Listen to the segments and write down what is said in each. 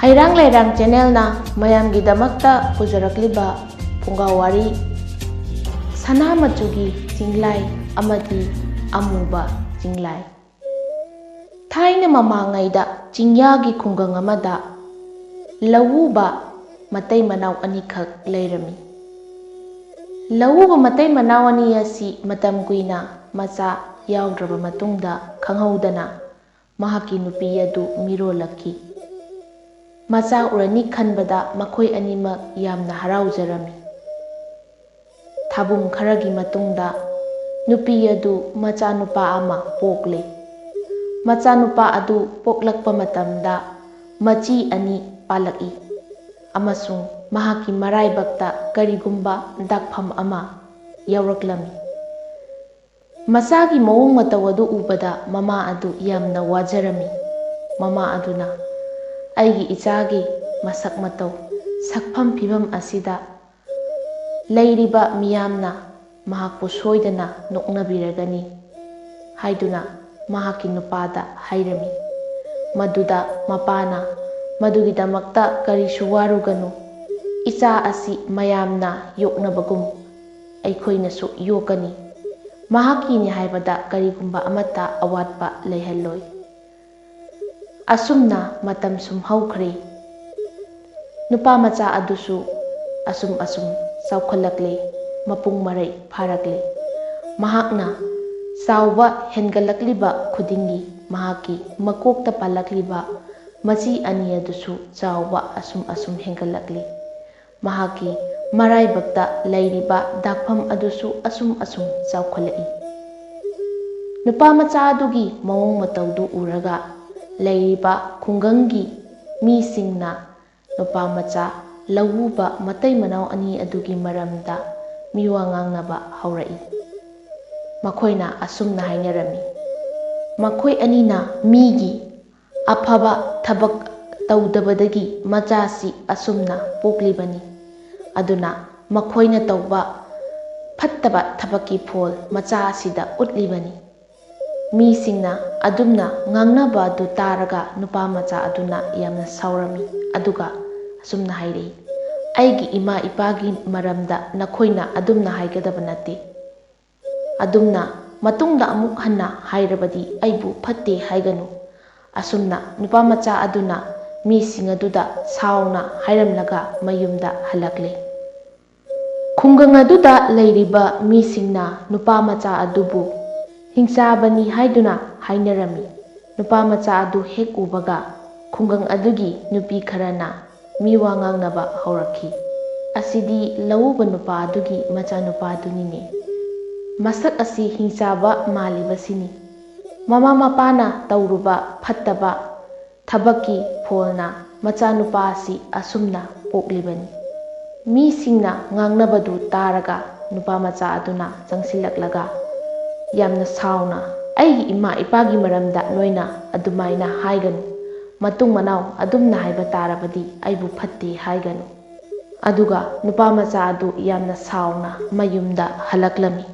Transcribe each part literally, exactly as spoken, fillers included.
ꯍꯩꯔꯥꯡ ꯂꯩꯔꯥꯡ ꯆꯦꯅꯦꯜꯅ ꯃꯌꯥꯝꯒꯤꯗꯃꯛꯇ ꯄꯨꯖꯔꯛꯂꯤꯕ ꯐꯨꯡꯒꯥ ꯋꯥꯔꯤ, ꯁꯅꯥ ꯃꯆꯨꯒꯤ ꯆꯤꯡꯂꯥꯏ ꯑꯃꯗꯤ ꯑꯃꯨꯕ ꯆꯤꯡꯂꯥꯏ꯫ ꯊꯥꯏꯅ ꯃꯃꯥꯡꯉꯩꯗ ꯆꯤꯡꯌꯥꯒꯤ ꯈꯨꯡꯒꯪ ꯑꯃꯗ ꯂꯧꯎꯕ ꯃꯇꯩ ꯃꯅꯥꯎ ꯑꯅꯤꯈꯛ ꯂꯩꯔꯝꯃꯤ꯫ ꯂꯧꯎꯕ ꯃꯇꯩ ꯃꯅꯥꯎ ꯑꯅꯤ ꯑꯁꯤ ꯃꯇꯝ ꯀꯨꯏꯅ ꯃꯆꯥ ꯌꯥꯎꯗ꯭ꯔꯕ ꯃꯇꯨꯡꯗ, ꯈꯪꯍꯧꯗꯅ ꯃꯍꯥꯛꯀꯤ ꯅꯨꯄꯤ ꯑꯗꯨ ꯃꯤꯔꯣꯜꯂꯛꯈꯤ꯫ ꯃꯆꯥ ꯎꯔꯅꯤ ꯈꯟꯕꯗ ꯃꯈꯣꯏ ꯑꯅꯤꯃꯛ ꯌꯥꯝꯅ ꯍꯔꯥꯎꯖꯔꯝꯃꯤ꯫ ꯊꯥꯕꯨꯡ ꯈꯔꯒꯤ ꯃꯇꯨꯡꯗ ꯅꯨꯄꯤ ꯑꯗꯨ ꯃꯆꯥꯅꯨꯄꯥ ꯑꯃ ꯄꯣꯛꯂꯦ꯫ ꯃꯆꯥꯅꯨꯄꯥ ꯑꯗꯨ ꯄꯣꯛꯂꯛꯄ ꯃꯇꯝꯗ ꯃꯆꯤ ꯑꯅꯤ ꯄꯥꯜꯂꯛꯏ ꯑꯃꯁꯨꯡ ꯃꯍꯥꯛꯀꯤ ꯃꯔꯥꯏꯕꯛꯇ ꯀꯔꯤꯒꯨꯝꯕ ꯗꯥꯛꯐꯝ ꯑꯃ ꯌꯥꯎꯔꯛꯂꯝꯃꯤ꯫ ꯃꯆꯥꯒꯤ ꯃꯑꯣꯡ ꯃꯇꯧ ꯑꯗꯨ ꯎꯕꯗ ꯃꯃꯥ ꯑꯗꯨ ꯌꯥꯝꯅ ꯋꯥꯖꯔꯝꯃꯤ꯫ ꯃꯃꯥ ꯑꯗꯨꯅ, "ꯑꯩꯒꯤ ꯏꯆꯥꯒꯤ ꯃꯁꯛ ꯃꯇꯧ, ꯁꯛꯐꯝ ꯐꯤꯕꯝ ꯑꯁꯤꯗ ꯂꯩꯔꯤꯕ ꯃꯤꯌꯥꯝꯅ ꯃꯍꯥꯛꯄꯨ ꯁꯣꯏꯗꯅ ꯅꯣꯛꯅꯕꯤꯔꯒꯅꯤ" ꯍꯥꯏꯗꯨꯅ ꯃꯍꯥꯛꯀꯤ ꯅꯨꯄꯥꯗ ꯍꯥꯏꯔꯝꯃꯤ꯫ ꯃꯗꯨꯗ ꯃꯄꯥꯅ, "ꯃꯗꯨꯒꯤꯗꯃꯛꯇ ꯀꯔꯤꯁꯨ ꯋꯥꯔꯨꯒꯅꯨ, ꯏꯆꯥ ꯑꯁꯤ ꯃꯌꯥꯝꯅ ꯌꯣꯛꯅꯕꯒꯨꯝ ꯑꯩꯈꯣꯏꯅꯁꯨ ꯌꯣꯛꯀꯅꯤ꯫ ꯃꯍꯥꯛꯀꯤꯅꯤ ꯍꯥꯏꯕꯗ ꯀꯔꯤꯒꯨꯝꯕ ꯑꯃꯠꯇ ꯑꯋꯥꯠꯄ ꯂꯩꯍꯜꯂꯣꯏ"꯫ ꯑꯁꯨꯝꯅ ꯃꯇꯝ ꯁꯨꯝ ꯍꯧꯈ꯭ꯔꯦ꯫ ꯅꯨꯄꯥ ꯃꯆꯥ ꯑꯗꯨꯁꯨ ꯑꯁꯨꯝ ꯑꯁꯨꯝ ꯆꯥꯎꯈꯠꯂꯛꯂꯦ, ꯃꯄꯨꯡ ꯃꯔꯩ ꯐꯥꯔꯛꯂꯦ꯫ ꯃꯍꯥꯛꯅ ꯆꯥꯎꯕ ꯍꯦꯟꯒꯠꯂꯛꯂꯤꯕ ꯈꯨꯗꯤꯡꯒꯤ ꯃꯍꯥꯛꯀꯤ ꯃꯀꯣꯛꯇ ꯄꯥꯜꯂꯛꯂꯤꯕ ꯃꯆꯤ ꯑꯅꯤ ꯑꯗꯨꯁꯨ ꯆꯥꯎꯕ ꯑꯁꯨꯝ ꯑꯁꯨꯝ ꯍꯦꯟꯒꯠꯂꯛꯂꯤ꯫ ꯃꯍꯥꯛꯀꯤ ꯃꯔꯥꯏꯕꯛꯇ ꯂꯩꯔꯤꯕ ꯗꯥꯛꯐꯝ ꯑꯗꯨꯁꯨ ꯑꯁꯨꯝ ꯑꯁꯨꯝ ꯆꯥꯎꯈꯠꯂꯛꯏ꯫ ꯅꯨꯄꯥ ꯃꯆꯥ ꯑꯗꯨꯒꯤ ꯃꯑꯣꯡ ꯃꯇꯧꯗꯨ ꯎꯔꯒ ꯂꯩꯔꯤꯕ ꯈꯨꯡꯒꯪꯒꯤ ꯃꯤꯁꯤꯡꯅ ꯅꯨꯄꯥ ꯃꯆꯥ ꯂꯧꯎꯕ ꯃꯇꯩ ꯃꯅꯥꯎ ꯑꯅꯤ ꯑꯗꯨꯒꯤ ꯃꯔꯝꯗ ꯃꯤꯋꯥ ꯉꯥꯡꯅꯕ ꯍꯧꯔꯛꯏ꯫ ꯃꯈꯣꯏꯅ ꯑꯁꯨꯝꯅ ꯍꯥꯏꯅꯔꯝꯃꯤ, "ꯃꯈꯣꯏ ꯑꯅꯤꯅ ꯃꯤꯒꯤ ꯑꯐꯕ ꯊꯕꯛ ꯇꯧꯗꯕꯗꯒꯤ ꯃꯆꯥꯁꯤ ꯑꯁꯨꯝꯅ ꯄꯣꯛꯂꯤꯕꯅꯤ꯫ ꯑꯗꯨꯅ ꯃꯈꯣꯏꯅ ꯇꯧꯕ ꯐꯠꯇꯕ ꯊꯕꯛꯀꯤ ꯐꯣꯜ ꯃꯆꯥ ꯑꯁꯤꯗ ꯎꯠꯂꯤꯕꯅꯤ"꯫ ꯃꯤꯁꯤꯡꯅ ꯑꯗꯨꯝꯅ ꯉꯥꯡꯅꯕ ꯑꯗꯨ ꯇꯥꯔꯒ ꯅꯨꯄꯥ ꯃꯆꯥ ꯑꯗꯨꯅ ꯌꯥꯝꯅ ꯁꯥꯎꯔꯝꯃꯤ, ꯑꯗꯨꯒ ꯑꯁꯨꯝꯅ ꯍꯥꯏꯔꯛꯏ, "ꯑꯩꯒꯤ ꯏꯃꯥ ꯏꯄꯥꯒꯤ ꯃꯔꯝꯗ ꯅꯈꯣꯏꯅ ꯑꯗꯨꯝꯅ ꯍꯥꯏꯒꯗꯕ ꯅꯠꯇꯦ꯫ ꯑꯗꯨꯝꯅ ꯃꯇꯨꯡꯗ ꯑꯃꯨꯛ ꯍꯟꯅ ꯍꯥꯏꯔꯕꯗꯤ ꯑꯩꯕꯨ ꯐꯠꯇꯦ ꯍꯥꯏꯒꯅꯨ꯫" ꯑꯁꯨꯝꯅ ꯅꯨꯄꯥ ꯃꯆꯥ ꯑꯗꯨꯅ ꯃꯤꯁꯤꯡ ꯑꯗꯨꯗ ꯁꯥꯎꯅ ꯍꯥꯏꯔꯝꯂꯒ ꯃꯌꯨꯝꯗ ꯍꯜꯂꯛꯂꯦ꯫ ꯈꯨꯡꯒꯪ ꯑꯗꯨꯗ ꯂꯩꯔꯤꯕ ꯃꯤꯁꯤꯡꯅ ꯅꯨꯄꯥ ꯃꯆꯥ ꯑꯗꯨꯕꯨ ꯍꯤꯡꯆꯥꯕꯅꯤ ꯍꯥꯏꯗꯨꯅ ꯍꯥꯏꯅꯔꯝꯃꯤ꯫ ꯅꯨꯄꯥ ꯃꯆꯥ ꯑꯗꯨ ꯍꯦꯛ ꯎꯕꯒ ꯈꯨꯡꯒꯪ ꯑꯗꯨꯒꯤ ꯅꯨꯄꯤ ꯈꯔꯅ ꯃꯤꯋꯥ ꯉꯥꯡꯅꯕ ꯍꯧꯔꯛꯈꯤ꯫ "ꯑꯁꯤꯗꯤ ꯂꯧꯎꯕ ꯅꯨꯄꯥ ꯑꯗꯨꯒꯤ ꯃꯆꯥꯅꯨꯄꯥꯗꯨꯅꯤꯅꯦ꯫ ꯃꯁꯛ ꯑꯁꯤ ꯍꯤꯡꯆꯥꯕ ꯃꯥꯜꯂꯤꯕꯁꯤꯅꯤ꯫ ꯃꯃꯥ ꯃꯄꯥꯅ ꯇꯧꯔꯨꯕ ꯐꯠꯇꯕ ꯊꯕꯛꯀꯤ ꯐꯣꯜꯅ ꯃꯆꯥꯅꯨꯄꯥ ꯑꯁꯤ ꯑꯁꯨꯝꯅ ꯄꯣꯛꯂꯤꯕꯅꯤ꯫" ꯃꯤꯁꯤꯡꯅ ꯉꯥꯡꯅꯕꯗꯨ ꯇꯥꯔꯒ ꯅꯨꯄꯥ ꯃꯆꯥ ꯑꯗꯨꯅ ꯆꯪꯁꯤꯜꯂꯛꯂꯒ ꯌꯥꯝꯅ ꯁꯥꯎꯅ, "ꯑꯩꯒꯤ ꯏꯃꯥ ꯏꯄꯥꯒꯤ ꯃꯔꯝꯗ ꯅꯣꯏꯅ ꯑꯗꯨꯃꯥꯏꯅ ꯍꯥꯏꯒꯅꯨ꯫ ꯃꯇꯨꯡ ꯃꯅꯥꯎ ꯑꯗꯨꯝꯅ ꯍꯥꯏꯕ ꯇꯥꯔꯕꯗꯤ ꯑꯩꯕꯨ ꯐꯠꯇꯦ ꯍꯥꯏꯒꯅꯨ꯫" ꯑꯗꯨꯒ ꯅꯨꯄꯥ ꯃꯆꯥ ꯑꯗꯨ ꯌꯥꯝꯅ ꯁꯥꯎꯅ ꯃꯌꯨꯝꯗ ꯍꯜꯂꯛꯂꯝꯃꯤ꯫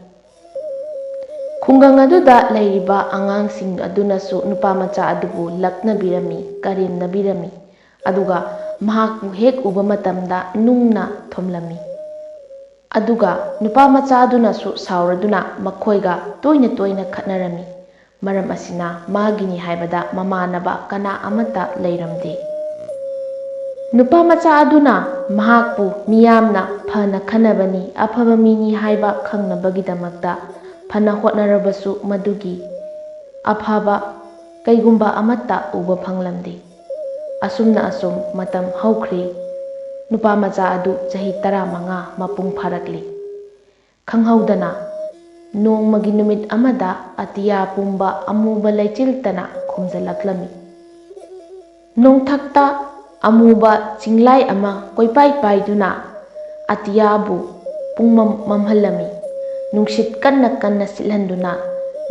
ꯈꯨꯡꯒꯪ ꯑꯗꯨꯗ ꯂꯩꯔꯤꯕ ꯑꯉꯥꯡꯁꯤꯡ ꯑꯗꯨꯅꯁꯨ ꯅꯨꯄꯥ ꯃꯆꯥ ꯑꯗꯨꯕꯨ ꯂꯛꯅꯕꯤꯔꯝꯃꯤ, ꯀꯔꯦꯝꯅꯕꯤꯔꯝꯃꯤ꯫ ꯑꯗꯨꯒ ꯃꯍꯥꯛꯄꯨ ꯍꯦꯛ ꯎꯕ ꯃꯇꯝꯗ ꯅꯨꯡꯅ ꯊꯣꯝꯂꯝꯃꯤ꯫ ꯑꯗꯨꯒ ꯅꯨꯄꯥ ꯃꯆꯥꯗꯨꯅꯁꯨ ꯁꯥꯎꯔꯗꯨꯅ ꯃꯈꯣꯏꯒ ꯇꯣꯏꯅ ꯇꯣꯏꯅ ꯈꯠꯅꯔꯝꯃꯤ꯫ ꯃꯔꯝ ꯑꯁꯤꯅ ꯃꯥꯒꯤꯅꯤ ꯍꯥꯏꯕꯗ ꯃꯃꯥꯟꯅꯕ ꯀꯅꯥ ꯑꯃꯠꯇ ꯂꯩꯔꯝꯗꯦ꯫ ꯅꯨꯄꯥ ꯃꯆꯥ ꯑꯗꯨꯅ ꯃꯍꯥꯛꯄꯨ ꯃꯤꯌꯥꯝꯅ ꯐꯅ ꯈꯟꯅꯕꯅꯤ, ꯑꯐꯕ ꯃꯤꯅꯤ ꯍꯥꯏꯕ ꯈꯪꯅꯕꯒꯤꯗꯃꯛꯇ ꯐꯅ ꯍꯣꯠꯅꯔꯕꯁꯨ ꯃꯗꯨꯒꯤ ꯑꯐꯕ ꯀꯩꯒꯨꯝꯕ ꯑꯃꯠꯇ ꯎꯕ ꯐꯪꯂꯝꯗꯦ꯫ ꯑꯁꯨꯝꯅ ꯑꯁꯨꯝ ꯃꯇꯝ ꯍꯧꯈ꯭ꯔꯦ꯫ ꯅꯨꯄꯥ ꯃꯆꯥ ꯑꯗꯨ ꯆꯍꯤ ꯇꯔꯥꯃꯉꯥ ꯃꯄꯨꯡ ꯐꯥꯔꯛꯂꯤ꯫ ꯈꯪꯍꯧꯗꯅ ꯅꯣꯡꯃꯒꯤ ꯅꯨꯃꯤꯠ ꯑꯃꯗ ꯑꯇꯤꯌꯥ ꯄꯨꯝꯕ ꯑꯃꯨꯕ ꯂꯩꯆꯤꯜꯇꯅ ꯈꯨꯝꯖꯤꯜꯂꯛꯂꯝꯃꯤ꯫ ꯅꯣꯡꯊꯛꯇ ꯑꯃꯨꯕ ꯆꯤꯡꯂꯥꯏ ꯑꯃ ꯀꯣꯏꯄꯥꯏ ꯄꯥꯏꯗꯨꯅ ꯑꯇꯤꯌꯥꯕꯨ ꯄꯨꯡꯃꯝ ꯃꯝꯍꯜꯂꯝꯃꯤ꯫ ꯅꯨꯡꯁꯤꯠ ꯀꯟꯅ ꯀꯟꯅ ꯁꯤꯠꯍꯟꯗꯨꯅ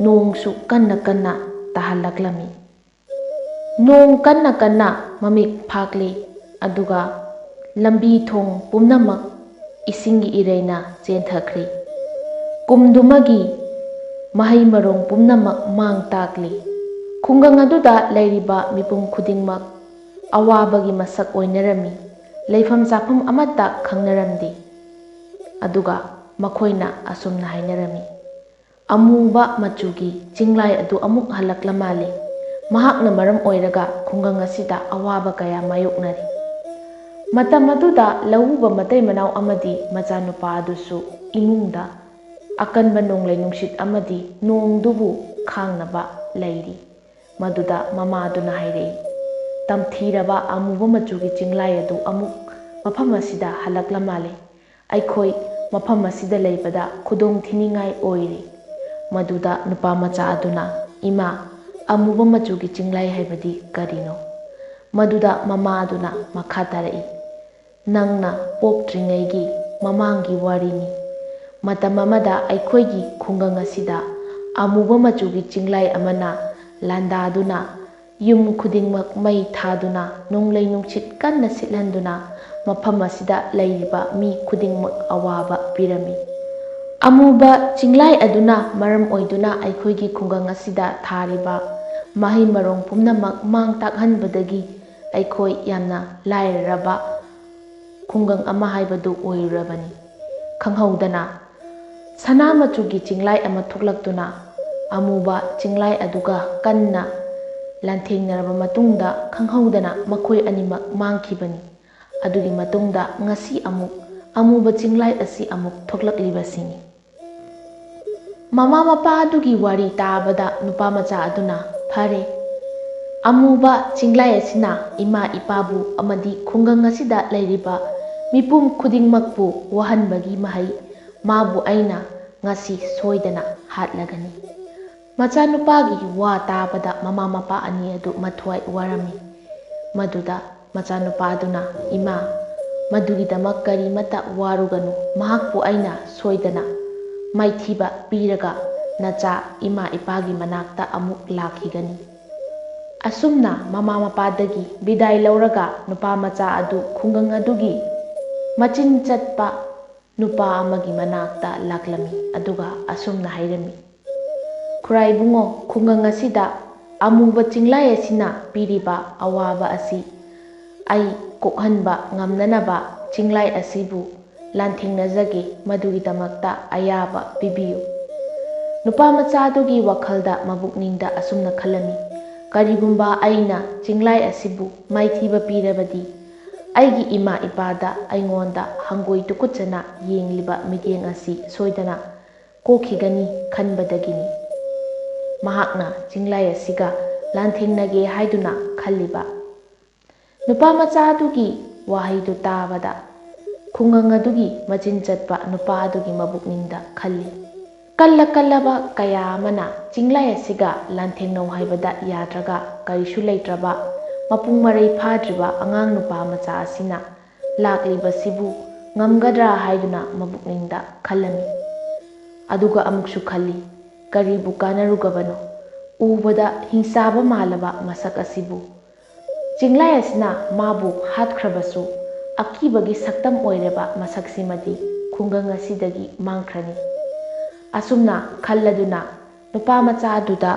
ꯅꯣꯡꯁꯨ ꯀꯟꯅ ꯀꯟꯅ ꯇꯥꯍꯜꯂꯛꯂꯝꯃꯤ꯫ ꯅꯣꯡ ꯀꯟꯅ ꯀꯟꯅ ꯃꯃꯤꯛ ꯐꯥꯛꯂꯤ, ꯑꯗꯨꯒ ꯂꯝꯕꯤ ꯊꯣꯡ ꯄꯨꯝꯅꯃꯛ ꯏꯁꯤꯡꯒꯤ ꯏꯔꯩꯅ ꯆꯦꯟꯊꯈ꯭ꯔꯤ꯫ ꯀꯨꯝꯗꯨꯃꯒꯤ ꯃꯍꯩ ꯃꯔꯣꯡ ꯄꯨꯝꯅꯃꯛ ꯃꯥꯡ ꯇꯥꯛꯂꯤ꯫ ꯈꯨꯡꯒꯪ ꯑꯗꯨꯗ ꯂꯩꯔꯤꯕ ꯃꯤꯄꯨꯝ ꯈꯨꯗꯤꯡꯃꯛ ꯑꯋꯥꯕꯒꯤ ꯃꯁꯛ ꯑꯣꯏꯅꯔꯝꯃꯤ꯫ ꯂꯩꯐꯝ ꯆꯥꯐꯝ ꯑꯃꯠꯇ ꯈꯪꯅꯔꯝꯗꯦ꯫ ꯑꯗꯨꯒ ꯃꯈꯣꯏꯅ ꯑꯁꯨꯝꯅ ꯍꯥꯏꯅꯔꯝꯃꯤ, "ꯑꯃꯨꯕ ꯃꯆꯨꯒꯤ ꯆꯤꯡꯂꯥꯏ ꯑꯗꯨ ꯑꯃꯨꯛ ꯍꯜꯂꯛꯂ ꯃꯥꯜꯂꯦ꯫ ꯃꯍꯥꯛꯅ ꯃꯔꯝ ꯑꯣꯏꯔꯒ ꯈꯨꯡꯒꯪ ꯑꯁꯤꯗ ꯑꯋꯥꯕ ꯀꯌꯥ ꯃꯥꯌꯣꯛꯅꯔꯤ꯫" ꯃꯇꯝ ꯑꯗꯨꯗ ꯂꯧꯎꯕ ꯃꯇꯩ ꯃꯅꯥꯎ ꯑꯃꯗꯤ ꯃꯆꯥꯅꯨꯄꯥ ꯑꯗꯨꯁꯨ ꯏꯃꯨꯡꯗ ꯑꯀꯟꯕ ꯅꯣꯡꯂꯩ ꯅꯨꯡꯁꯤꯠ ꯑꯃꯗꯤ ꯅꯣꯡꯗꯨꯕꯨ ꯈꯥꯡꯅꯕ ꯂꯩꯔꯤ꯫ ꯃꯗꯨꯗ ꯃꯃꯥꯗꯨꯅ ꯍꯥꯏꯔꯛꯏ, "ꯇꯝꯊꯤꯔꯕ ꯑꯃꯨꯕ ꯃꯆꯨꯒꯤ ꯆꯤꯡꯂꯥꯏ ꯑꯗꯨ ꯑꯃꯨꯛ ꯃꯐꯝ ꯑꯁꯤꯗ ꯍꯜꯂꯛꯂ ꯃꯥꯜꯂꯦ꯫ ꯑꯩꯈꯣꯏ ꯃꯐꯝ ꯑꯁꯤꯗ ꯂꯩꯕꯗ ꯈꯨꯗꯣꯡ ꯊꯤꯅꯤꯡꯉꯥꯏ ꯑꯣꯏꯔꯦ꯫" ꯃꯗꯨꯗ ꯅꯨꯄꯥ ꯃꯆꯥ ꯑꯗꯨꯅ, "ꯏꯃꯥ, ꯑꯃꯨꯕ ꯃꯆꯨꯒꯤ ꯆꯤꯡꯂꯥꯏ ꯍꯥꯏꯕꯗꯤ ꯀꯔꯤꯅꯣ?" ꯃꯗꯨꯗ ꯃꯃꯥ ꯑꯗꯨꯅ ꯃꯈꯥ ꯇꯥꯔꯛꯏ, "ꯅꯪꯅ ꯄꯣꯛꯇ꯭ꯔꯤꯉꯩꯒꯤ ꯃꯃꯥꯡꯒꯤ ꯋꯥꯔꯤꯅꯤ꯫ ꯃꯇꯝ ꯑꯃꯗ ꯑꯩꯈꯣꯏꯒꯤ ꯈꯨꯡꯒꯪ ꯑꯁꯤꯗ ꯑꯃꯨꯕ ꯃꯆꯨꯒꯤ ꯆꯤꯡꯂꯥꯏ ꯑꯃꯅ ꯂꯥꯟꯗꯥꯗꯨꯅ ꯌꯨꯝ ꯈꯨꯗꯤꯡꯃꯛ ꯃꯩ ꯊꯥꯗꯨꯅ ꯅꯣꯡꯂꯩ ꯅꯨꯡꯁꯤꯠ ꯀꯟꯅ ꯁꯤꯠꯍꯟꯗꯨꯅ ꯃꯐꯝ ꯑꯁꯤꯗ ꯂꯩꯔꯤꯕ ꯃꯤ ꯈꯨꯗꯤꯡꯃꯛ ꯑꯋꯥꯕ ꯄꯤꯔꯝꯃꯤ꯫ ꯑꯃꯨꯕ ꯆꯤꯡꯂꯥꯏ ꯑꯗꯨꯅ ꯃꯔꯝ ꯑꯣꯏꯗꯨꯅ ꯑꯩꯈꯣꯏꯒꯤ ꯈꯨꯡꯒꯪ ꯑꯁꯤꯗ ꯊꯥꯔꯤꯕ ꯃꯍꯩ ꯃꯔꯣꯡ ꯄꯨꯝꯅꯃꯛ ꯃꯥꯡ ꯇꯥꯛꯍꯟꯕꯗꯒꯤ ꯑꯩꯈꯣꯏ ꯌꯥꯝꯅ ꯂꯥꯏꯔꯔꯕ ꯈꯨꯡꯒꯪ ꯑꯃ ꯍꯥꯏꯕꯗꯨ ꯑꯣꯏꯔꯨꯔꯕꯅꯤ꯫" ꯈꯪꯍꯧꯗꯅ ꯁꯅꯥ ꯃꯆꯨꯒꯤ ꯆꯤꯡꯂꯥꯏ ꯑꯃ ꯊꯣꯛꯂꯛꯇꯨꯅ ꯑꯃꯨꯕ ꯆꯤꯡꯂꯥꯏ ꯑꯗꯨꯒ ꯀꯟꯅ ꯂꯥꯟꯊꯦꯡꯅꯔꯕ ꯃꯇꯨꯡꯗ ꯈꯪꯍꯧꯗꯅ ꯃꯈꯣꯏ ꯑꯅꯤꯃꯛ ꯃꯥꯡꯈꯤꯕꯅꯤ꯫ ꯑꯗꯨꯒꯤ ꯃꯇꯨꯡꯗ ꯉꯁꯤ ꯑꯃꯨꯛ ꯑꯃꯨꯕ ꯆꯤꯡꯂꯥꯏ ꯑꯁꯤ ꯑꯃꯨꯛ ꯊꯣꯛꯂꯛꯂꯤꯕꯁꯤꯅꯤ꯫ ꯃꯃꯥ ꯃꯄꯥ ꯑꯗꯨꯒꯤ ꯋꯥꯔꯤ ꯇꯥꯕꯗ ꯅꯨꯄꯥ ꯃꯆꯥ ꯑꯗꯨꯅ, "ꯐꯔꯦ, ꯑꯃꯨꯕ ꯆꯤꯡꯂꯥꯏ ꯑꯁꯤꯅ ꯏꯃꯥ ꯏꯄꯥꯕꯨ ꯑꯃꯗꯤ ꯈꯨꯡꯒꯪ ꯑꯁꯤꯗ ꯂꯩꯔꯤꯕ ꯃꯤꯄꯨꯝ ꯈꯨꯗꯤꯡꯃꯛꯄꯨ ꯋꯥꯍꯟꯕꯒꯤ ꯃꯍꯩ ꯃꯥꯕꯨ ꯑꯩꯅ ꯉꯁꯤ ꯁꯣꯏꯗꯅ ꯍꯥꯠꯂꯒꯅꯤ꯫" ꯃꯆꯥꯅꯨꯄꯥꯒꯤ ꯋꯥ ꯇꯥꯕꯗ ꯃꯃꯥ ꯃꯄꯥ ꯑꯅꯤ ꯑꯗꯨ ꯃꯊ꯭ꯋꯥꯏ ꯋꯥꯔꯝꯃꯤ꯫ ꯃꯗꯨꯗ ꯃꯆꯥꯅꯨꯄꯥ ꯑꯗꯨꯅ, "ꯏꯃꯥ, ꯃꯗꯨꯒꯤꯗꯃꯛ ꯀꯔꯤꯃꯠꯇ ꯋꯥꯔꯨꯒꯅꯨ, ꯃꯍꯥꯛꯄꯨ ꯑꯩꯅ ꯁꯣꯏꯗꯅ ꯃꯥꯏꯊꯤꯕ ꯄꯤꯔꯒ ꯅꯆꯥ ꯏꯃꯥ ꯏꯄꯥꯒꯤ ꯃꯅꯥꯛꯇ ꯑꯃꯨꯛ ꯂꯥꯛꯈꯤꯒꯅꯤ꯫" ꯑꯁꯨꯝꯅ ꯃꯃꯥ ꯃꯄꯥꯗꯒꯤ ꯕꯤꯗꯥꯏ ꯂꯧꯔꯒ ꯅꯨꯄꯥ ꯃꯆꯥ ꯑꯗꯨ ꯈꯨꯡꯒꯪ ꯑꯗꯨꯒꯤ ꯃꯆꯤꯟ ꯆꯠꯄ ꯅꯨꯄꯥ ꯑꯃꯒꯤ ꯃꯅꯥꯛꯇ ꯂꯥꯛꯂꯝꯃꯤ, ꯑꯗꯨꯒ ꯑꯁꯨꯝꯅ ꯍꯥꯏꯔꯝꯃꯤ, ꯈꯨꯔꯥꯏꯕꯨꯡꯉꯣ, ꯈꯨꯡꯒꯪ ꯑꯁꯤꯗ ꯑꯃꯨꯕ ꯆꯤꯡꯂꯥꯏ ꯑꯁꯤꯅ ꯄꯤꯔꯤꯕ ꯑꯋꯥꯕ ꯑꯁꯤ ꯑꯩ ꯀꯣꯛꯍꯟꯕ ꯉꯝꯅꯅꯕ ꯆꯤꯡꯂꯥꯏ ꯑꯁꯤꯕꯨ ꯂꯥꯟꯊꯦꯡꯅꯖꯒꯦ, ꯃꯗꯨꯒꯤꯗꯃꯛꯇ ꯑꯌꯥꯕ ꯄꯤꯕꯤꯌꯨ꯫ ꯅꯨꯄꯥ ꯃꯆꯥ ꯑꯗꯨꯒꯤ ꯋꯥꯈꯜꯗ, ꯃꯕꯨꯛꯅꯤꯡꯗ ꯑꯁꯨꯝꯅ ꯈꯜꯂꯝꯃꯤ, "ꯀꯔꯤꯒꯨꯝꯕ ꯑꯩꯅ ꯆꯤꯡꯂꯥꯏ ꯑꯁꯤꯕꯨ ꯃꯥꯏꯊꯤꯕ ꯄꯤꯔꯕꯗꯤ, ꯑꯩꯒꯤ ꯏꯃꯥ ꯏꯄꯥꯗ ꯑꯩꯉꯣꯟꯗ ꯍꯪꯒꯣꯏ ꯇꯨꯀꯨꯠꯆꯅ ꯌꯦꯡꯂꯤꯕ ꯃꯤꯠꯌꯦꯡ ꯑꯁꯤ ꯁꯣꯏꯗꯅ ꯀꯣꯛꯈꯤꯒꯅꯤ" ꯈꯟꯕꯗꯒꯤꯅꯤ ꯃꯍꯥꯛꯅ ꯆꯤꯡꯂꯥꯏ ꯑꯁꯤꯒ ꯂꯥꯟꯊꯦꯡꯅꯒꯦ ꯍꯥꯏꯗꯨꯅ ꯈꯜꯂꯤꯕ꯫ ꯅꯨꯄꯥ ꯃꯆꯥ ꯑꯗꯨꯒꯤ ꯋꯥꯍꯩꯗꯨ ꯇꯥꯕꯗ, ꯈꯨꯡꯒꯪ ꯑꯗꯨꯒꯤ ꯃꯆꯤꯟ ꯆꯠꯄ ꯅꯨꯄꯥ ꯑꯗꯨꯒꯤ ꯃꯕꯨꯛꯅꯤꯡꯗ ꯈꯜꯂꯤ, "ꯀꯜꯂ ꯀꯜꯂꯕ ꯀꯌꯥ ꯑꯃꯅ ꯆꯤꯡꯂꯥꯏ ꯑꯁꯤꯒ ꯂꯥꯟꯊꯦꯡꯅꯧ ꯍꯥꯏꯕꯗ ꯌꯥꯗ꯭ꯔꯒ, ꯀꯔꯤꯁꯨ ꯂꯩꯇ꯭ꯔꯕ, ꯃꯄꯨꯡ ꯃꯔꯩ ꯐꯥꯗ꯭ꯔꯤꯕ ꯑꯉꯥꯡ ꯅꯨꯄꯥ ꯃꯆꯥ ꯑꯁꯤꯅ ꯂꯥꯛꯂꯤꯕꯁꯤꯕꯨ ꯉꯝꯒꯗ꯭ꯔꯥ?" ꯍꯥꯏꯗꯨꯅ ꯃꯕꯨꯛꯅꯤꯡꯗ ꯈꯜꯂꯝꯃꯤ꯫ ꯑꯗꯨꯒ ꯑꯃꯨꯛꯁꯨ ꯈꯜꯂꯤ, "ꯀꯔꯤꯕꯨ ꯀꯥꯟꯅꯔꯨꯒꯕꯅꯣ? ꯎꯕꯗ ꯍꯤꯡꯆꯥꯕ ꯃꯥꯜꯂꯕ ꯃꯁꯛ ꯑꯁꯤꯕꯨ꯫ ꯆꯤꯡꯂꯥꯏ ꯑꯁꯤꯅ ꯃꯥꯕꯨ ꯍꯥꯠꯈ꯭ꯔꯕꯁꯨ, ꯑꯀꯤꯕꯒꯤ ꯁꯛꯇꯝ ꯑꯣꯏꯔꯕ ꯃꯁꯛꯁꯤꯃꯗꯤ ꯈꯨꯡꯒꯪ ꯑꯁꯤꯗꯒꯤ ꯃꯥꯡꯈ꯭ꯔꯅꯤ"꯫ ꯑꯁꯨꯝꯅ ꯈꯜꯂꯗꯨꯅ ꯅꯨꯄꯥ ꯃꯆꯥ ꯑꯗꯨꯗ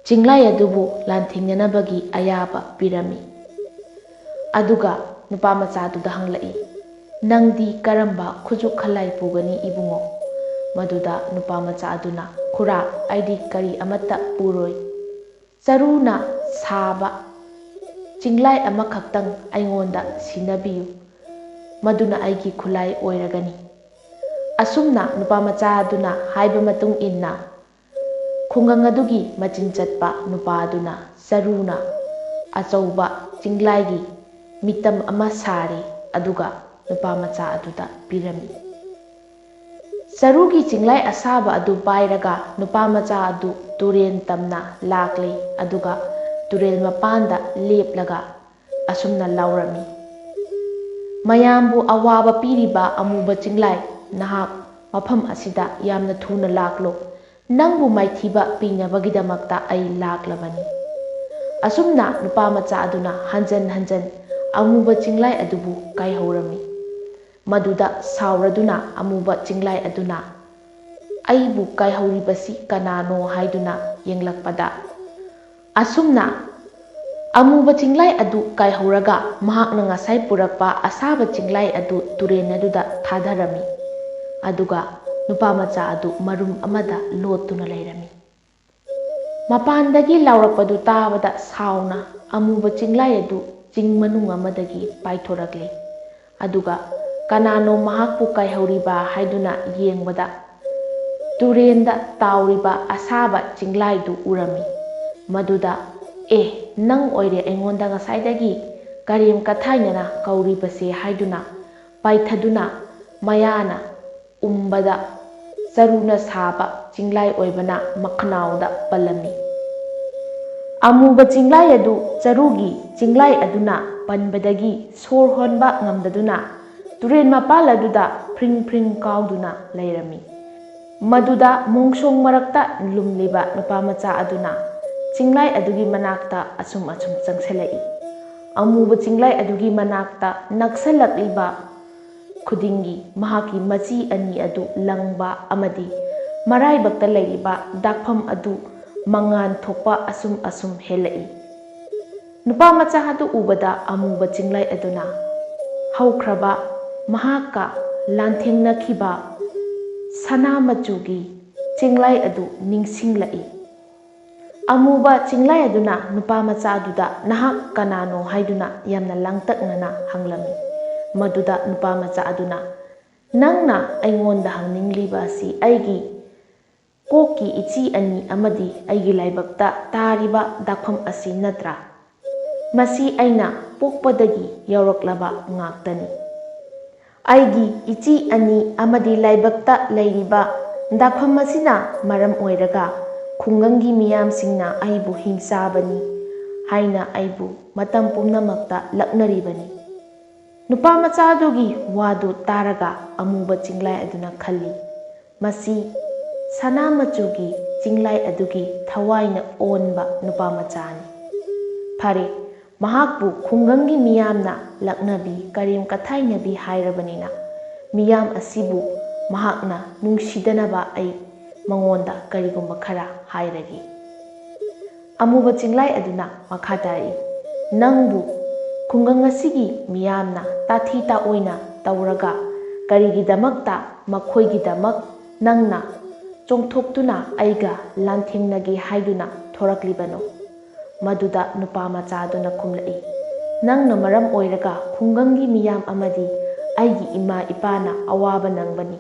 ꯆꯤꯡꯂꯥꯏ ꯑꯗꯨꯕꯨ ꯂꯥꯟꯊꯦꯡꯅꯅꯕꯒꯤ ꯑꯌꯥꯕ ꯄꯤꯔꯝꯃꯤ꯫ ꯑꯗꯨꯒ ꯅꯨꯄꯥ ꯃꯆꯥ ꯑꯗꯨꯗ ꯍꯪꯂꯛꯏ, "ꯅꯪꯗꯤ ꯀꯔꯝꯕ ꯈꯨꯠꯁꯨ ꯈꯨꯠꯂꯥꯏ ꯄꯨꯒꯅꯤ, ꯏꯕꯨꯡꯉꯣ?" ꯃꯗꯨꯗ ꯅꯨꯄꯥ ꯃꯆꯥ ꯑꯗꯨꯅ, "ꯈꯨꯔꯥ, ꯑꯩꯗꯤ ꯀꯔꯤ ꯑꯃꯠꯇ ꯄꯨꯔꯣꯏ꯫ ꯆꯔꯨꯅ ꯁꯥꯕ ꯆꯤꯡꯂꯥꯏ ꯑꯃꯈꯛꯇꯪ ꯑꯩꯉꯣꯟꯗ ꯁꯤꯟꯅꯕꯤꯌꯨ, ꯃꯗꯨꯅ ꯑꯩꯒꯤ ꯈꯨꯠꯂꯥꯏ ꯑꯣꯏꯔꯒꯅꯤ"꯫ ꯑꯁꯨꯝꯅ ꯅꯨꯄꯥ ꯃꯆꯥ ꯑꯗꯨꯅ ꯍꯥꯏꯕ ꯃꯇꯨꯡ ꯏꯟꯅ ꯈꯨꯡꯒꯪ ꯑꯗꯨꯒꯤ ꯃꯆꯤꯟ ꯆꯠꯄ ꯅꯨꯄꯥ ꯑꯗꯨꯅ ꯆꯔꯨꯅ ꯑꯆꯧꯕ ꯆꯤꯡꯂꯥꯏꯒꯤ ꯃꯤꯇꯝ ꯑꯃ ꯁꯥꯔꯤ, ꯑꯗꯨꯒ ꯅꯨꯄꯥ ꯃꯆꯥ ꯑꯗꯨꯗ ꯄꯤꯔꯝꯃꯤ꯫ ꯆꯔꯨꯒꯤ ꯆꯤꯡꯂꯥꯏ ꯑꯁꯥꯕ ꯑꯗꯨ ꯄꯥꯏꯔꯒ ꯅꯨꯄꯥ ꯃꯆꯥ ꯑꯗꯨ ꯇꯨꯔꯦꯜ ꯇꯝꯅ ꯂꯥꯛꯂꯦ, ꯑꯗꯨꯒ ꯇꯨꯔꯦꯜ ꯃꯄꯥꯟꯗ ꯂꯦꯞꯂꯒ ꯑꯁꯨꯝꯅ ꯂꯥꯎꯔꯝꯃꯤ, "ꯃꯌꯥꯝꯕꯨ ꯑꯋꯥꯕ ꯄꯤꯔꯤꯕ ꯑꯃꯨꯕ ꯆꯤꯡꯂꯥꯏ, ꯅꯍꯥꯛ ꯃꯐꯝ ꯑꯁꯤꯗ ꯌꯥꯝꯅ ꯊꯨꯅ ꯂꯥꯛꯂꯣ꯫ ꯅꯪꯕꯨ ꯃꯥꯏꯊꯤꯕ ꯄꯤꯅꯕꯒꯤꯗꯃꯛꯇ ꯑꯩ ꯂꯥꯛꯂꯕꯅꯤ"꯫ ꯑꯁꯨꯝꯅ ꯅꯨꯄꯥ ꯃꯆꯥ ꯑꯗꯨꯅ ꯍꯟꯖꯟ ꯍꯟꯖꯟ ꯑꯃꯨꯕ ꯆꯤꯡꯂꯥꯏ ꯑꯗꯨꯕꯨ ꯀꯥꯏꯍꯧꯔꯝꯃꯤ꯫ ꯃꯗꯨꯗ ꯁꯥꯎꯔꯗꯨꯅ ꯑꯃꯨꯕ ꯆꯤꯡꯂꯥꯏ ꯑꯗꯨꯅ ꯑꯩꯕꯨ ꯀꯥꯏꯍꯧꯔꯤꯕꯁꯤ ꯀꯅꯥꯅꯣ ꯍꯥꯏꯗꯨꯅ ꯌꯦꯡꯂꯛꯄꯗ, ꯑꯁꯨꯝꯅ ꯑꯃꯨꯕ ꯆꯤꯡꯂꯥꯏ ꯑꯗꯨ ꯀꯥꯏꯍꯧꯔꯒ ꯃꯍꯥꯛꯅ ꯉꯁꯥꯏ ꯄꯨꯔꯛꯄ ꯑꯁꯥꯕ ꯆꯤꯡꯂꯥꯏ ꯑꯗꯨ ꯇꯨꯔꯦꯟ ꯑꯗꯨꯗ ꯊꯥꯗꯔꯝꯃꯤ꯫ ꯑꯗꯨꯒ ꯅꯨꯄꯥ ꯃꯆꯥ ꯑꯗꯨ ꯃꯔꯨꯝ ꯑꯃꯗ ꯂꯣꯠꯇꯨꯅ ꯂꯩꯔꯝꯃꯤ꯫ ꯃꯄꯥꯟꯗꯒꯤ ꯂꯥꯎꯔꯛꯄꯗꯨ ꯇꯥꯕꯗ ꯁꯥꯎꯅ ꯑꯃꯨꯕ ꯆꯤꯡꯂꯥꯏ ꯑꯗꯨ ꯆꯤꯡ ꯃꯅꯨꯡ ꯑꯃꯗꯒꯤ ꯄꯥꯏꯊꯣꯔꯛꯂꯤ꯫ ꯑꯗꯨꯒ ꯀꯅꯥꯅꯣ ꯃꯍꯥꯛꯄꯨ ꯀꯥꯏꯍꯧꯔꯤꯕ ꯍꯥꯏꯗꯨꯅ ꯌꯦꯡꯕꯗ, ꯇꯨꯔꯦꯟꯗ ꯇꯥꯎꯔꯤꯕ ꯑꯁꯥꯕ ꯆꯤꯡꯂꯥꯏꯗꯨ ꯎꯔꯝꯃꯤ꯫ ꯃꯗꯨꯗ, "ꯑꯦ, ꯅꯪ ꯑꯣꯏꯔꯦ ꯑꯩꯉꯣꯟꯗ ꯉꯁꯥꯏꯗꯒꯤ ꯀꯔꯦꯝ ꯀꯊꯥꯏꯅꯅ ꯀꯧꯔꯤꯕꯁꯦ" ꯍꯥꯏꯗꯨꯅ ꯄꯥꯏꯊꯗꯨꯅ ꯃꯌꯥꯅ ꯎꯝꯕꯗ ꯆꯔꯨꯅ ꯁꯥꯕ ꯆꯤꯡꯂꯥꯏ ꯑꯣꯏꯕꯅ ꯃꯈꯅꯥꯎꯗ ꯄꯜꯂꯝꯃꯤ꯫ ꯑꯃꯨꯕ ꯆꯤꯡꯂꯥꯏ ꯑꯗꯨ ꯆꯔꯨꯒꯤ ꯆꯤꯡꯂꯥꯏ ꯑꯗꯨꯅ ꯄꯟꯕꯗꯒꯤ ꯁꯣꯔ ꯍꯣꯟꯕ ꯉꯝꯗꯗꯨꯅ ꯇꯨꯔꯦꯟ ꯃꯄꯥꯜ ꯑꯗꯨꯗ ꯐ꯭ꯔꯤꯡ ꯐ꯭ꯔꯤꯡ ꯀꯥꯎꯗꯨꯅ ꯂꯩꯔꯝꯃꯤ꯫ ꯃꯗꯨꯗ ꯃꯣꯡꯁꯣꯡ ꯃꯔꯛꯇ ꯂꯨꯝꯂꯤꯕ ꯅꯨꯄꯥ ꯃꯆꯥ ꯑꯗꯨꯅ ꯆꯤꯡꯂꯥꯏ ꯑꯗꯨꯒꯤ ꯃꯅꯥꯛꯇ ꯑꯁꯨꯝ ꯑꯁꯨꯝ ꯆꯪꯁꯤꯜꯂꯛꯏ꯫ ꯑꯃꯨꯕ ꯆꯤꯡꯂꯥꯏ ꯑꯗꯨꯒꯤ ꯃꯅꯥꯛꯇ ꯅꯛꯁꯜꯂꯛꯂꯤꯕ ꯈꯨꯗꯤꯡꯒꯤ ꯃꯍꯥꯛꯀꯤ ꯃꯆꯤ ꯑꯅꯤ ꯑꯗꯨ ꯂꯪꯕ ꯑꯃꯗꯤ ꯃꯔꯥꯏꯕꯛꯇ ꯂꯩꯔꯤꯕ ꯗꯥꯛꯐꯝ ꯑꯗꯨ ꯃꯉꯥꯟ ꯊꯣꯛꯄ ꯑꯁꯨꯝ ꯑꯁꯨꯝ ꯍꯦꯜꯂꯛꯏ꯫ ꯅꯨꯄꯥ ꯃꯆꯥ ꯑꯗꯨ ꯎꯕꯗ ꯑꯃꯨꯕ ꯆꯤꯡꯂꯥꯏ ꯑꯗꯨꯅ ꯍꯧꯈ꯭ꯔꯕ ꯃꯍꯥꯛꯀ ꯂꯥꯟꯊꯦꯡꯅꯈꯤꯕ ꯁꯅꯥ ꯃꯆꯨꯒꯤ ꯆꯤꯡꯂꯥꯏ ꯑꯗꯨ ꯅꯤꯡꯁꯤꯡꯂꯛꯏ꯫ ꯑꯃꯨꯕ ꯆꯤꯡꯂꯥꯏ ꯑꯗꯨꯅ ꯅꯨꯄꯥ ꯃꯆꯥ ꯑꯗꯨꯗ "ꯅꯍꯥꯛ ꯀꯅꯥꯅꯣ?" ꯍꯥꯏꯗꯨꯅ ꯌꯥꯝꯅ ꯂꯥꯡꯇꯛꯅꯅ ꯍꯪꯂꯝꯃꯤ꯫ ꯃꯗꯨꯗ ꯅꯨꯄꯥ ꯃꯆꯥ ꯑꯗꯨꯅ, "ꯅꯪꯅ ꯑꯩꯉꯣꯟꯗ ꯍꯪꯅꯤꯡꯂꯤꯕ ꯑꯁꯤ ꯑꯩꯒꯤ ꯀꯣꯛꯀꯤ ꯏꯆꯤ ꯑꯅꯤ ꯑꯃꯗꯤ ꯑꯩꯒꯤ ꯂꯥꯏꯕꯛꯇ ꯇꯥꯔꯤꯕ ꯗꯥꯛꯐꯝ ꯑꯁꯤ ꯅꯠꯇ꯭ꯔꯥ? ꯃꯁꯤ ꯑꯩꯅ ꯄꯣꯛꯄꯗꯒꯤ ꯌꯥꯎꯔꯛꯂꯕ ꯉꯥꯛꯇꯅꯤ꯫ ꯑꯩꯒꯤ ꯏꯆꯤ ꯑꯅꯤ ꯑꯃꯗꯤ ꯂꯥꯏꯕꯛꯇ ꯂꯩꯔꯤꯕ ꯗꯥꯛꯐꯝ ꯑꯁꯤꯅ ꯃꯔꯝ ꯑꯣꯏꯔꯒ ꯈꯨꯡꯒꯪꯒꯤ ꯃꯤꯌꯥꯝꯁꯤꯡꯅ ꯑꯩꯕꯨ ꯍꯤꯡꯆꯥꯕꯅꯤ ꯍꯥꯏꯅ ꯑꯩꯕꯨ ꯃꯇꯝ ꯄꯨꯝꯅꯃꯛꯇ ꯂꯛꯅꯔꯤꯕꯅꯤ꯫" ꯅꯨꯄꯥ ꯃꯆꯥ ꯑꯗꯨꯒꯤ ꯋꯥꯗꯨ ꯇꯥꯔꯒ ꯑꯃꯨꯕ ꯆꯤꯡꯂꯥꯏ ꯑꯗꯨꯅ ꯈꯜꯂꯤ, "ꯃꯁꯤ ꯁꯅꯥ ꯃꯆꯨꯒꯤ ꯆꯤꯡꯂꯥꯏ ꯑꯗꯨꯒꯤ ꯊꯋꯥꯏꯅ ꯑꯣꯟꯕ ꯅꯨꯄꯥ ꯃꯆꯥꯅꯤ꯫ ꯐꯔꯦ, ꯃꯍꯥꯛꯄꯨ ꯈꯨꯡꯒꯪꯒꯤ ꯃꯤꯌꯥꯝꯅ ꯂꯛꯅꯕꯤ, ꯀꯔꯦꯝ ꯀꯊꯥꯏꯅꯕꯤ ꯍꯥꯏꯔꯕꯅꯤꯅ ꯃꯤꯌꯥꯝ ꯑꯁꯤꯕꯨ ꯃꯍꯥꯛꯅ ꯅꯨꯡꯁꯤꯗꯅꯕ ꯑꯩ ꯃꯉꯣꯟꯗ ꯀꯔꯤꯒꯨꯝꯕ ꯈꯔ ꯍꯥꯏꯔꯒꯦ꯫ ꯑꯃꯨꯕ ꯆꯤꯡꯂꯥꯏ ꯑꯗꯨꯅ ꯃꯈꯥ ꯇꯥꯔꯛꯏ, "ꯅꯪꯕꯨ ꯈꯨꯡꯒꯪ ꯑꯁꯤꯒꯤ ꯃꯤꯌꯥꯝꯅ ꯇꯥꯊꯤ ꯇꯥꯑꯣꯏꯅ ꯇꯧꯔꯒ ꯀꯔꯤꯒꯤꯗꯃꯛꯇ ꯃꯈꯣꯏꯒꯤꯗꯃꯛ ꯅꯪꯅ ꯆꯣꯡꯊꯣꯛꯇꯨꯅ ꯑꯩꯒ ꯂꯥꯟꯊꯦꯡꯅꯒꯦ ꯍꯥꯏꯗꯨꯅ ꯊꯣꯔꯛꯂꯤꯕꯅꯣ?" ꯃꯗꯨꯗ ꯅꯨꯄꯥ ꯃꯆꯥꯗꯨꯅ ꯈꯨꯝꯂꯛꯏ, "ꯅꯪꯅ ꯃꯔꯝ ꯑꯣꯏꯔꯒ ꯈꯨꯡꯒꯪꯒꯤ ꯃꯤꯌꯥꯝ ꯑꯃꯗꯤ ꯑꯩꯒꯤ ꯏꯃꯥ ꯏꯄꯥꯅ ꯑꯋꯥꯕ ꯅꯪꯕꯅꯤ꯫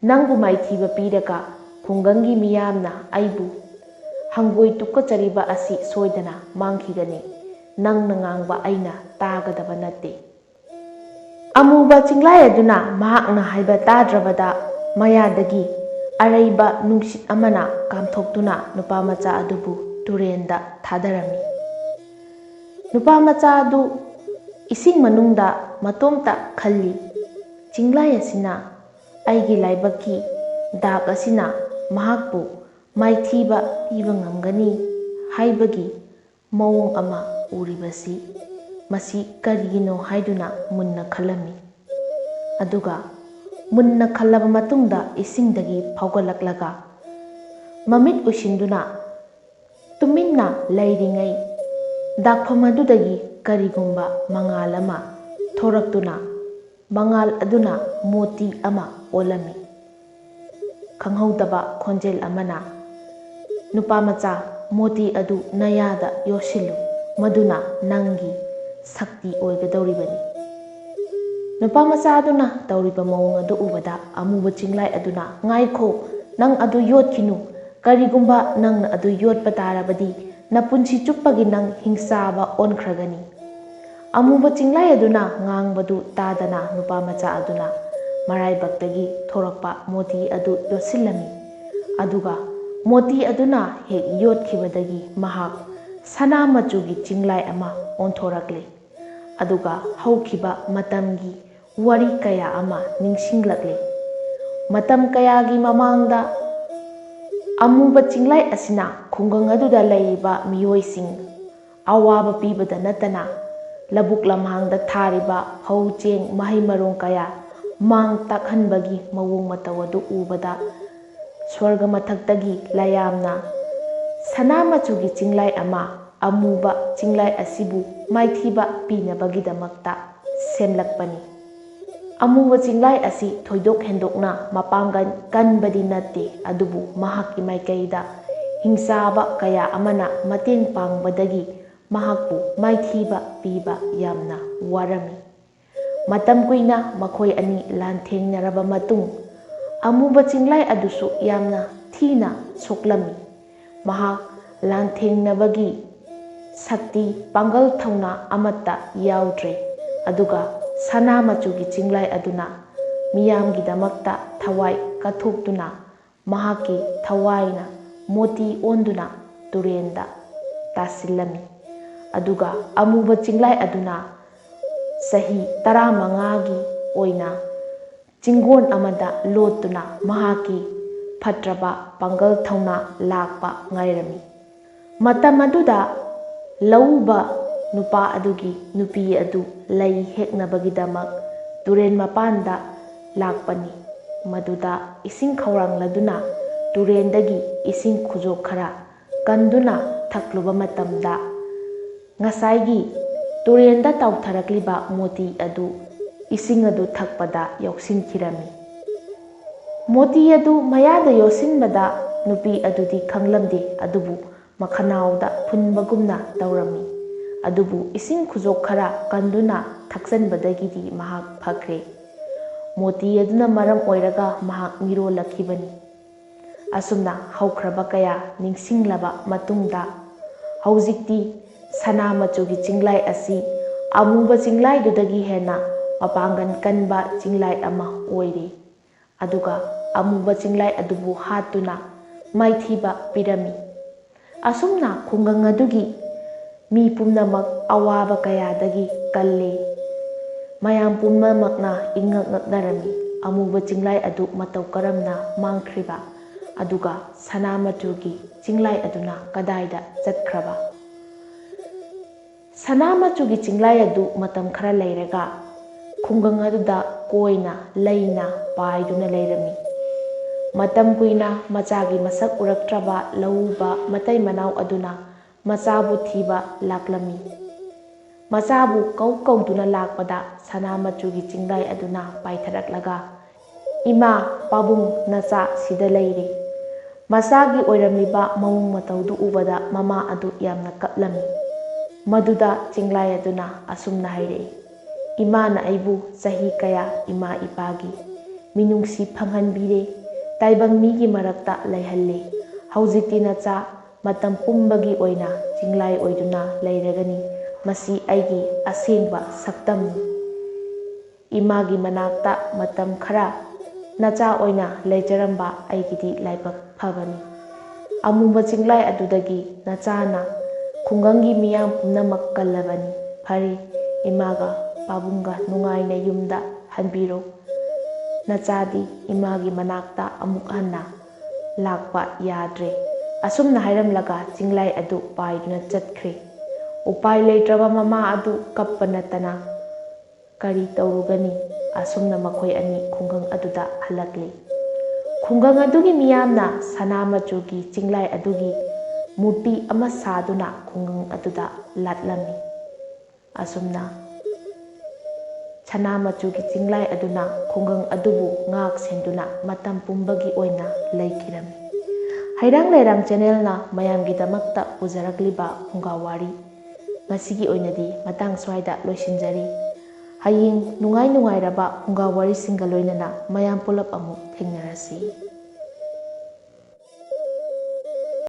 ꯅꯪꯕꯨ ꯃꯥꯏꯊꯤꯕ ꯄꯤꯔꯒ ꯈꯨꯡꯒꯪꯒꯤ ꯃꯤꯌꯥꯝꯅ ꯑꯩꯕꯨ ꯍꯪꯒꯣꯏ ꯇꯨꯀꯠꯆꯔꯤꯕ ꯑꯁꯤ ꯁꯣꯏꯗꯅ ꯃꯥꯡꯈꯤꯒꯅꯤ꯫ ꯅꯪꯅ ꯉꯥꯡꯕ ꯑꯩꯅ ꯇꯥꯒꯗꯕ ꯅꯠꯇꯦ꯫" ꯑꯃꯨꯕ ꯆꯤꯡꯂꯥꯏ ꯑꯗꯨꯅ ꯃꯍꯥꯛꯅ ꯍꯥꯏꯕ ꯇꯥꯗ꯭ꯔꯕꯗ ꯃꯌꯥꯗꯒꯤ ꯑꯔꯩꯕ ꯅꯨꯡꯁꯤꯠ ꯑꯃꯅ ꯀꯥꯝꯊꯣꯛꯇꯨꯅ ꯅꯨꯄꯥ ꯃꯆꯥ ꯑꯗꯨꯕꯨ ꯇꯨꯔꯦꯟꯗ ꯊꯥꯗꯔꯝꯃꯤ꯫ ꯅꯨꯄꯥ ꯃꯆꯥ ꯑꯗꯨ ꯏꯁꯤꯡ ꯃꯅꯨꯡꯗ ꯃꯇꯣꯝꯇ ꯈꯜꯂꯤ, "ꯆꯤꯡꯂꯥꯏ ꯑꯁꯤꯅ ꯑꯩꯒꯤ ꯂꯥꯏꯕꯛꯀꯤ ꯗꯥꯛ ꯑꯁꯤꯅ ꯃꯍꯥꯛꯄꯨ ꯃꯥꯏꯊꯤꯕ ꯄꯤꯕ ꯉꯝꯒꯅꯤ ꯍꯥꯏꯕꯒꯤ ꯃꯑꯣꯡ ꯑꯃ ꯎꯔꯤꯕꯁꯤ ꯃꯁꯤ ꯀꯔꯤꯒꯤꯅꯣ?" ꯍꯥꯏꯗꯨꯅ ꯃꯨꯟꯅ ꯈꯜꯂꯝꯃꯤ꯫ ꯑꯗꯨꯒ ꯃꯨꯟꯅ ꯈꯜꯂꯕ ꯃꯇꯨꯡꯗ ꯏꯁꯤꯡꯗꯒꯤ ꯐꯥꯎꯒꯠꯂꯛꯂꯒ ꯃꯃꯤꯠ ꯎꯏꯁꯤꯟꯗꯨꯅ ꯇꯨꯃꯤꯟꯅ ꯂꯩꯔꯤꯉꯩ ꯗꯥꯛꯐꯝ ꯑꯗꯨꯗꯒꯤ ꯀꯔꯤꯒꯨꯝꯕ ꯃꯉꯥꯜ ꯑꯃ ꯊꯣꯔꯛꯇꯨꯅ ꯃꯉꯥꯜ ꯑꯗꯨꯅ ꯃꯣꯇꯤ ꯑꯃ ꯑꯣꯜꯂꯝꯃꯤ꯫ ꯈꯪꯍꯧꯗꯕ ꯈꯣꯟꯖꯦꯜ ꯑꯃꯅ, "ꯅꯨꯄꯥ ꯃꯆꯥ, ꯃꯣꯇꯤ ꯑꯗꯨ ꯅꯌꯥꯗ ꯌꯣꯠꯁꯤꯜꯂꯨ, ꯃꯗꯨꯅ ꯅꯪꯒꯤ ꯁꯛꯇꯤ ꯑꯣꯏꯒꯗꯧꯔꯤꯕꯅꯤ꯫" ꯅꯨꯄꯥ ꯃꯆꯥ ꯑꯗꯨꯅ ꯇꯧꯔꯤꯕ ꯃꯑꯣꯡ ꯑꯗꯨ ꯎꯕꯗ ꯑꯃꯨꯕ ꯆꯤꯡꯂꯥꯏ ꯑꯗꯨꯅ, "ꯉꯥꯏꯈꯣ, ꯅꯪ ꯑꯗꯨ ꯌꯣꯠꯈꯤꯅꯨ꯫ ꯀꯔꯤꯒꯨꯝꯕ ꯅꯪꯅ ꯑꯗꯨ ꯌꯣꯠꯄ ꯇꯥꯔꯕꯗꯤ ꯅꯄꯨꯟꯁꯤ ꯆꯨꯞꯄꯒꯤ ꯅꯪ ꯍꯤꯡꯆꯥꯕ ꯑꯣꯟꯈ꯭ꯔꯒꯅꯤ꯫" ꯑꯃꯨꯕ ꯆꯤꯡꯂꯥꯏ ꯑꯗꯨꯅ ꯉꯥꯡꯕꯗꯨ ꯇꯥꯗꯅ ꯅꯨꯄꯥ ꯃꯆꯥ ꯑꯗꯨꯅ ꯃꯔꯥꯏꯕꯛꯇꯒꯤ ꯊꯣꯔꯛꯄ ꯃꯣꯇꯤ ꯑꯗꯨ ꯌꯣꯠꯁꯤꯜꯂꯝꯃꯤ꯫ ꯑꯗꯨꯒ ꯃꯣꯇꯤ ꯑꯗꯨꯅ ꯍꯦꯛ ꯌꯣꯠꯈꯤꯕꯗꯒꯤ ꯃꯍꯥꯛ ꯁꯅꯥ ꯃꯆꯨꯒꯤ ꯆꯤꯡꯂꯥꯏ ꯑꯃ ꯑꯣꯟꯊꯣꯔꯛꯂꯦ꯫ ꯑꯗꯨꯒ ꯍꯧꯈꯤꯕ ꯃꯇꯝꯒꯤ ꯋꯥꯔꯤ ꯀꯌꯥ ꯑꯃ ꯅꯤꯡꯁꯤꯡꯂꯛꯂꯦ꯫ ꯃꯇꯝ ꯀꯌꯥꯒꯤ ꯃꯃꯥꯡꯗ ꯑꯃꯨꯕ ꯆꯤꯡꯂꯥꯏ ꯑꯁꯤꯅ ꯈꯨꯡꯒꯪ ꯑꯗꯨꯗ ꯂꯩꯔꯤꯕ ꯃꯤꯑꯣꯏꯁꯤꯡ ꯑꯋꯥꯕ ꯄꯤꯕꯗ ꯅꯠꯇꯅ ꯂꯧꯕꯨꯛ ꯂꯝꯍꯥꯡꯗ ꯊꯥꯔꯤꯕ ꯐꯧ, ꯆꯦꯡ, ꯃꯍꯩ ꯃꯔꯣꯡ ꯀꯌꯥ ꯃꯥꯡ ꯇꯥꯛꯍꯟꯕꯒꯤ ꯃꯑꯣꯡ ꯃꯇꯧ ꯑꯗꯨ ꯎꯕꯗ, ꯁ꯭ꯋꯔꯒ ꯃꯊꯛꯇꯒꯤ ꯂꯥꯏꯌꯥꯝꯅ ꯁꯅꯥ ꯃꯆꯨꯒꯤ ꯆꯤꯡꯂꯥꯏ ꯑꯃ ꯑꯃꯨꯕ ꯆꯤꯡꯂꯥꯏ ꯑꯁꯤꯕꯨ ꯃꯥꯏꯊꯤꯕ ꯄꯤꯅꯕꯒꯤꯗꯃꯛꯇ ꯁꯦꯝꯂꯛꯄꯅꯤ꯫ ꯑꯃꯨꯕ ꯆꯤꯡꯂꯥꯏ ꯑꯁꯤ ꯊꯣꯏꯗꯣꯛ ꯍꯦꯟꯗꯣꯛꯅ ꯃꯄꯥꯡꯒꯜ ꯀꯟꯕꯗꯤ ꯅꯠꯇꯦ, ꯑꯗꯨꯕꯨ ꯃꯍꯥꯛꯀꯤ ꯃꯥꯏꯀꯩꯗ ꯍꯤꯡꯆꯥꯕ ꯀꯌꯥ ꯑꯃꯅ ꯃꯇꯦꯡ ꯄꯥꯡꯕꯗꯒꯤ ꯃꯍꯥꯛꯄꯨ ꯃꯥꯏꯊꯤꯕ ꯄꯤꯕ ꯌꯥꯝꯅ ꯋꯥꯔꯝꯃꯤ꯫ ꯃꯇꯝ ꯀꯨꯏꯅ ꯃꯈꯣꯏ ꯑꯅꯤ ꯂꯥꯟꯊꯦꯡꯅꯔꯕ ꯃꯇꯨꯡ, ꯑꯃꯨꯕ ꯆꯤꯡꯂꯥꯏ ꯑꯗꯨꯁꯨ ꯌꯥꯝꯅ ꯊꯤꯅ ꯁꯣꯛꯂꯝꯃꯤ꯫ ꯃꯍꯥꯛ ꯂꯥꯟꯊꯦꯡꯅꯕꯒꯤ ꯁꯛꯇꯤ, ꯄꯥꯡꯒꯜ, ꯊꯧꯅꯥ ꯑꯃꯠꯇ ꯌꯥꯎꯗ꯭ꯔꯦ꯫ ꯑꯗꯨꯒ ꯁꯅꯥ ꯃꯆꯨꯒꯤ ꯆꯤꯡꯂꯥꯏ ꯑꯗꯨꯅ ꯃꯤꯌꯥꯝꯒꯤꯗꯃꯛꯇ ꯊꯋꯥꯏ ꯀꯠꯊꯣꯛꯇꯨꯅ ꯃꯍꯥꯛꯀꯤ ꯊꯋꯥꯏꯅ ꯃꯣꯇꯤ ꯑꯣꯟꯗꯨꯅ ꯇꯨꯔꯦꯟꯗ ꯇꯥꯁꯤꯜꯂꯝꯃꯤ꯫ ꯑꯗꯨꯒ ꯑꯃꯨꯕ ꯆꯤꯡꯂꯥꯏ ꯑꯗꯨꯅ ꯆꯍꯤ ꯇꯔꯥꯃꯉꯥꯒꯤ ꯑꯣꯏꯅ ꯆꯤꯡꯒꯣꯟ ꯑꯃꯗ ꯂꯣꯠꯇꯨꯅ ꯃꯍꯥꯛꯀꯤ ꯐꯠꯇ꯭ꯔꯕ ꯄꯥꯡꯒꯜ ꯊꯧꯅꯥ ꯂꯥꯛꯄ ꯉꯥꯏꯔꯝꯃꯤ꯫ ꯃꯇꯝ ꯑꯗꯨꯗ ꯂꯧꯎꯕ ꯅꯨꯄꯥ ꯑꯗꯨꯒꯤ ꯅꯨꯄꯤ ꯑꯗꯨ ꯂꯩ ꯍꯦꯛꯅꯕꯒꯤꯗꯃꯛ ꯇꯨꯔꯦꯟ ꯃꯄꯥꯟꯗ ꯂꯥꯛꯄꯅꯤ꯫ ꯃꯗꯨꯗ ꯏꯁꯤꯡ ꯈꯧꯔꯥꯡꯂꯗꯨꯅ ꯇꯨꯔꯦꯟꯗꯒꯤ ꯏꯁꯤꯡ ꯈꯨꯖꯣꯛ ꯈꯔ ꯀꯟꯗꯨꯅ ꯊꯛꯂꯨꯕ ꯃꯇꯝꯗ, ꯉꯁꯥꯏꯒꯤ ꯇꯨꯔꯦꯟꯗ ꯇꯥꯎꯊꯔꯛꯂꯤꯕ ꯃꯣꯇꯤ ꯑꯗꯨ ꯏꯁꯤꯡ ꯑꯗꯨ ꯊꯛꯄꯗ ꯌꯥꯎꯁꯤꯟꯈꯤꯔꯝꯃꯤ꯫ ꯃꯣꯇꯤ ꯑꯗꯨ ꯃꯌꯥꯗ ꯌꯣꯠꯁꯤꯟꯕꯗ ꯅꯨꯄꯤ ꯑꯗꯨꯗꯤ ꯈꯪꯂꯝꯗꯦ, ꯑꯗꯨꯕꯨ ꯃꯈꯅꯥꯎꯗ ꯐꯨꯟꯕꯒꯨꯝꯅ ꯇꯧꯔꯝꯃꯤ꯫ ꯑꯗꯨꯕꯨ ꯏꯁꯤꯡ ꯈꯨꯖꯣꯛ ꯈꯔ ꯀꯟꯗꯨꯅ ꯊꯛꯆꯟꯕꯗꯒꯤꯗꯤ ꯃꯍꯥꯛ ꯐꯈ꯭ꯔꯦ꯫ ꯃꯣꯇꯤ ꯑꯗꯨꯅ ꯃꯔꯝ ꯑꯣꯏꯔꯒ ꯃꯍꯥꯛ ꯃꯤꯔꯣꯜꯂꯛꯈꯤꯕꯅꯤ꯫ ꯑꯁꯨꯝꯅ ꯍꯧꯈ꯭ꯔꯕ ꯀꯌꯥ ꯅꯤꯡꯁꯤꯡꯂꯕ ꯃꯇꯨꯡꯗ, ꯍꯧꯖꯤꯛꯇꯤ ꯁꯅꯥ ꯃꯆꯨꯒꯤ ꯆꯤꯡꯂꯥꯏ ꯑꯁꯤ ꯑꯃꯨꯕ ꯆꯤꯡꯂꯥꯏꯗꯨꯗꯒꯤ ꯍꯦꯟꯅ ꯃꯄꯥꯡꯒꯜ ꯀꯟꯕ ꯆꯤꯡꯂꯥꯏ ꯑꯃ ꯑꯣꯏꯔꯤ꯫ ꯑꯗꯨꯒ ꯑꯃꯨꯕ ꯆꯤꯡꯂꯥꯏ ꯑꯗꯨꯕꯨ ꯍꯥꯠꯇꯨꯅ ꯃꯥꯏꯊꯤꯕ ꯄꯤꯔꯝꯃꯤ꯫ ꯑꯁꯨꯝꯅ ꯈꯨꯡꯒꯪ ꯑꯗꯨꯒꯤ ꯃꯤ ꯄꯨꯝꯅꯃꯛ ꯑꯋꯥꯕ ꯀꯌꯥꯗꯒꯤ ꯀꯜꯂꯤ꯫ ꯃꯌꯥꯝ ꯄꯨꯝꯅꯃꯛꯅ ꯏꯪꯉꯛ ꯉꯛꯅꯔꯝꯃꯤ꯫ ꯑꯃꯨꯕ ꯆꯤꯡꯂꯥꯏ ꯑꯗꯨ ꯃꯇꯧ ꯀꯔꯝꯅ ꯃꯥꯡꯈ꯭ꯔꯤꯕ? ꯑꯗꯨꯒ ꯁꯅꯥ ꯃꯆꯨꯒꯤ ꯆꯤꯡꯂꯥꯏ ꯑꯗꯨꯅ ꯀꯗꯥꯏꯗ ꯆꯠꯈ꯭ꯔꯕ? ꯁꯅꯥ ꯃꯆꯨꯒꯤ ꯆꯤꯡꯂꯥꯏ ꯑꯗꯨ ꯃꯇꯝ ꯈꯔ ꯂꯩꯔꯒ ꯈꯨꯡꯒꯪ ꯑꯗꯨꯗ ꯀꯣꯏꯅ ꯂꯩꯅ ꯄꯥꯏꯗꯨꯅ ꯂꯩꯔꯝꯃꯤ꯫ ꯃꯇꯝ ꯀꯨꯏꯅ ꯃꯆꯥꯒꯤ ꯃꯁꯛ ꯎꯔꯛꯇ꯭ꯔꯕ ꯂꯧꯎꯕ ꯃꯇꯩ ꯃꯅꯥꯎ ꯑꯗꯨꯅ ꯃꯆꯥꯕꯨ ꯊꯤꯕ ꯂꯥꯛꯂꯝꯃꯤ꯫ ꯃꯆꯥꯕꯨ ꯀꯧ ꯀꯧꯗꯨꯅ ꯂꯥꯛꯄꯗ ꯁꯅꯥ ꯃꯆꯨꯒꯤ ꯆꯤꯡꯂꯥꯏ ꯑꯗꯨꯅ ꯄꯥꯏꯊꯔꯛꯂꯒ, "ꯏꯃꯥ, ꯄꯥꯕꯨꯡ, ꯅꯆꯥ ꯁꯤꯗ ꯂꯩꯔꯦ꯫" ꯃꯆꯥꯒꯤ ꯑꯣꯏꯔꯝꯂꯤꯕ ꯃꯑꯣꯡ ꯃꯇꯧꯗꯨ ꯎꯕꯗ ꯃꯃꯥ ꯑꯗꯨ ꯌꯥꯝꯅ ꯀꯞꯂꯝꯃꯤ꯫ ꯃꯗꯨꯗ ꯆꯤꯡꯂꯥꯏ ꯑꯗꯨꯅ ꯑꯁꯨꯝꯅ ꯍꯥꯏꯔꯛꯏ, "ꯏꯃꯥꯅ ꯑꯩꯕꯨ ꯆꯍꯤ ꯀꯌꯥ ꯏꯃꯥ ꯏꯄꯥꯒꯤ ꯃꯤꯅꯨꯡꯁꯤ ꯐꯪꯍꯟꯕꯤꯔꯦ, ꯇꯥꯏꯕꯪ ꯃꯤꯒꯤ ꯃꯔꯛꯇ ꯂꯩꯍꯜꯂꯦ꯫ ꯍꯧꯖꯤꯛꯇꯤ ꯅꯆꯥ ꯃꯇꯝ ꯄꯨꯝꯕꯒꯤ ꯑꯣꯏꯅ ꯆꯤꯡꯂꯥꯏ ꯑꯣꯏꯗꯨꯅ ꯂꯩꯔꯒꯅꯤ꯫ ꯃꯁꯤ ꯑꯩꯒꯤ ꯑꯁꯦꯡꯕ ꯁꯛꯇꯝꯅꯤ꯫ ꯏꯃꯥꯒꯤ ꯃꯅꯥꯛꯇ ꯃꯇꯝ ꯈꯔ ꯅꯆꯥ ꯑꯣꯏꯅ ꯂꯩꯖꯔꯝꯕ ꯑꯩꯒꯤꯗꯤ ꯂꯥꯏꯕꯛ ꯐꯕꯅꯤ꯫" ꯑꯃꯨꯕ ꯆꯤꯡꯂꯥꯏ ꯑꯗꯨꯗꯒꯤ ꯅꯆꯥꯅ ꯈꯨꯡꯒꯪꯒꯤ ꯃꯤꯌꯥꯝ ꯄꯨꯝꯅꯃꯛ ꯀꯜꯂꯕꯅꯤ꯫ "ꯐꯔꯦ, ꯏꯃꯥꯒ ꯄꯥꯕꯨꯡꯒ ꯅꯨꯡꯉꯥꯏꯅ ꯌꯨꯝꯗ ꯍꯟꯕꯤꯔꯣ꯫ ꯅꯆꯥꯗꯤ ꯏꯃꯥꯒꯤ ꯃꯅꯥꯛꯇ ꯑꯃꯨꯛ ꯍꯟꯅ ꯂꯥꯛꯄ ꯌꯥꯗ꯭ꯔꯦ꯫" ꯑꯁꯨꯝꯅ ꯍꯥꯏꯔꯝꯂꯒ ꯆꯤꯡꯂꯥꯏ ꯑꯗꯨ ꯄꯥꯏꯗꯨꯅ ꯆꯠꯈ꯭ꯔꯦ꯫ ꯎꯄꯥꯏ ꯂꯩꯇ꯭ꯔꯕ ꯃꯃꯥ ꯑꯗꯨ ꯀꯞꯄ ꯅꯠꯇꯅ ꯀꯔꯤ ꯇꯧꯔꯨꯒꯅꯤ? ꯑꯁꯨꯝꯅ ꯃꯈꯣꯏ ꯑꯅꯤ ꯈꯨꯡꯒꯪ ꯑꯗꯨꯗ ꯍꯜꯂꯛꯂꯤ꯫ ꯈꯨꯡꯒꯪ ꯑꯗꯨꯒꯤ ꯃꯤꯌꯥꯝꯅ ꯁꯅꯥ ꯃꯆꯨꯒꯤ ꯆꯤꯡꯂꯥꯏ ꯑꯗꯨꯒꯤ ꯃꯨꯔꯇꯤ ꯑꯃ ꯁꯥꯗꯨꯅ ꯈꯨꯡꯒꯪ ꯑꯗꯨꯗ ꯂꯥꯠꯂꯝꯃꯤ꯫ ꯑꯁꯨꯝꯅ ꯁꯅꯥ ꯃꯆꯨꯒꯤ ꯆꯤꯡꯂꯥꯏ ꯑꯗꯨꯅ ꯈꯨꯡꯒꯪ ꯑꯗꯨꯕꯨ ꯉꯥꯛ ꯁꯦꯟꯗꯨꯅ ꯃꯇꯝ ꯄꯨꯝꯕꯒꯤ ꯑꯣꯏꯅ ꯂꯩꯈꯤꯔꯝꯃꯤ꯫ ꯍꯩꯔꯥꯡ ꯂꯩꯔꯥꯡ ꯆꯦꯅꯦꯜꯅ ꯃꯌꯥꯝꯒꯤꯗꯃꯛꯇ ꯄꯨꯖꯔꯛꯂꯤꯕ ꯐꯨꯡꯒꯥ ꯋꯥꯔꯤ ꯉꯁꯤꯒꯤ ꯑꯣꯏꯅꯗꯤ ꯃꯇꯥꯡ ꯁ꯭ꯋꯥꯏꯗ ꯂꯣꯏꯁꯤꯟꯖꯔꯤ꯫ ꯍꯌꯦꯡ ꯅꯨꯡꯉꯥꯏ ꯅꯨꯡꯉꯥꯏꯔꯕ ꯐꯨꯡꯒꯥ ꯋꯥꯔꯤꯁꯤꯡꯒ ꯂꯣꯏꯅꯅ ꯃꯌꯥꯝ ꯄꯨꯂꯞ ꯑꯃꯨꯛ ꯊꯦꯡꯅꯔꯁꯤ꯫